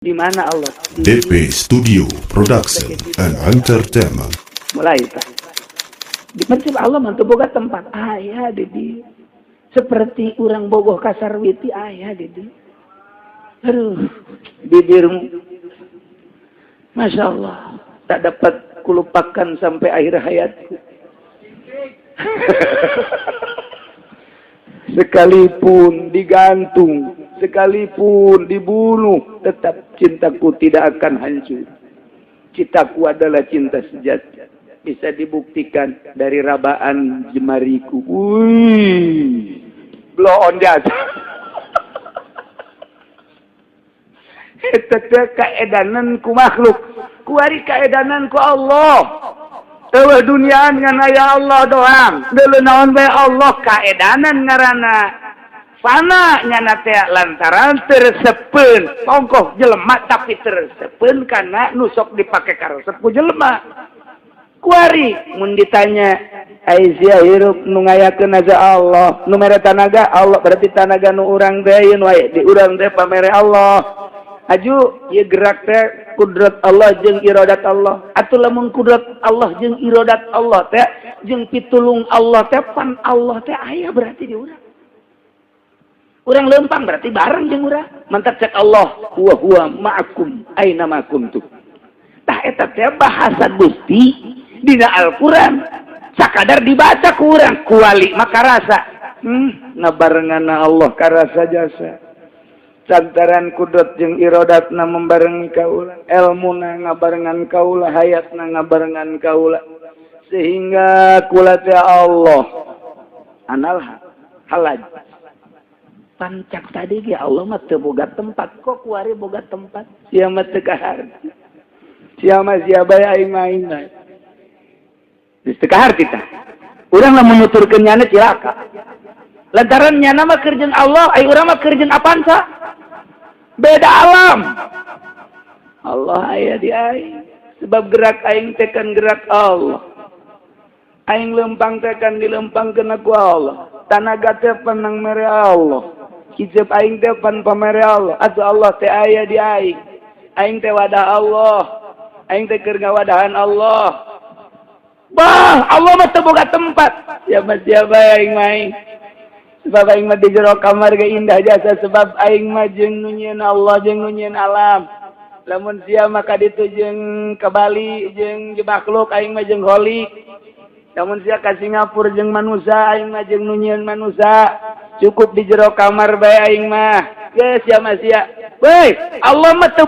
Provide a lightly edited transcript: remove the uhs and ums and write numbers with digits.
Di mana Allah? Di DP Studio Production and Entertainment. Mulai tah. Di prinsip Allah mah teu boga tempat, aya di dieu. Seperti urang bogoh ka Sarwiti, aya di dieu. Aduh, bibirmu. Masya Allah, tak dapat kulupakan sampai akhir hayatku. Sekalipun digantung, sekalipun dibunuh, tetap cintaku tidak akan hancur. Cintaku adalah cinta sejati. Bisa dibuktikan dari rabaan jemariku. Wih, blow on jasa. Eta teh kaedanan ku makhluk, kuari kaedanan ku Allah. Eueuh duniaan ngan aya Allah doang. Deuleu naon bae Allah kaedanan ngaranna. Fana nyana teh lantaran tersepeun. Tongkoh jelema tapi tersepeun kana nu sok dipake karesep ku jelema. Kuari mun ditanya ai sia hirup nu ngayakeun aja Allah, nu mere tanaga Allah, berarti tanaga nu urang teh yeun wae di urang teh pamere Allah. Aju ieu gerak teh kudrat Allah jeung iradat Allah. Atuh lamun kudrat Allah jeung iradat Allah teh jeung pitulung Allah teh pan Allah teh aya berarti di urang. Urang lempang berarti bareng jeung urang. Mantap cek Allah, huwa huwa ma'akum aina ma kuntum. Tah eta teh bahasa Gusti dina Al-Qur'an. Sakadar dibaca ku urang kuali maka rasa. Ngabarenganna Allah karasa jasa. Santaran kudrat jeung irodatna membarengi kaula, elmuna ngabarengan kaula, hayatna ngabarengan kaula, sehingga kula teh Allah anal halaj. Pancak tadi ge Allah mah teu boga tempat, kok kuari boga tempat? Sia mah teu kaharti. Sia mah sia bae, aing mah aing bae. Geus teu kaharti tah. Urang lamun nuturkeun nyana cilaka. Lantaran nyana mah keur jeung Allah, ai urang mah keur jeung Avanza. Beda alam. Allah aya di aing. Sebab gerak aing teh kan gerak Allah. Aing lempang teh kan dilempangkeun ku Allah. Tanaga teh panang mere Allah. Hijab aing teh pan pamere Allah. Atuh Allah teh aya di aing. Aing teh wadah Allah. Aing teh keur ngawadahan Allah. Bah, Allah mah teu boga tempat. Ya mah sia bae aing mah aing. Sebab aing mah di jero kamar ge indah jasa, sebab aing mah jeung nu nyieun Allah jeung nu nyieun alam. Lamun sia mah ka ditu jeung ka Bali jeung makhluk, aing mah jeung Khalik. Lamun sia ka Singapura jeung manusia, aing mah jeung nu nyieun manusia. Cukup di jero kamar bae aing mah. Geus sia mah sia. Woi, Allah mah teu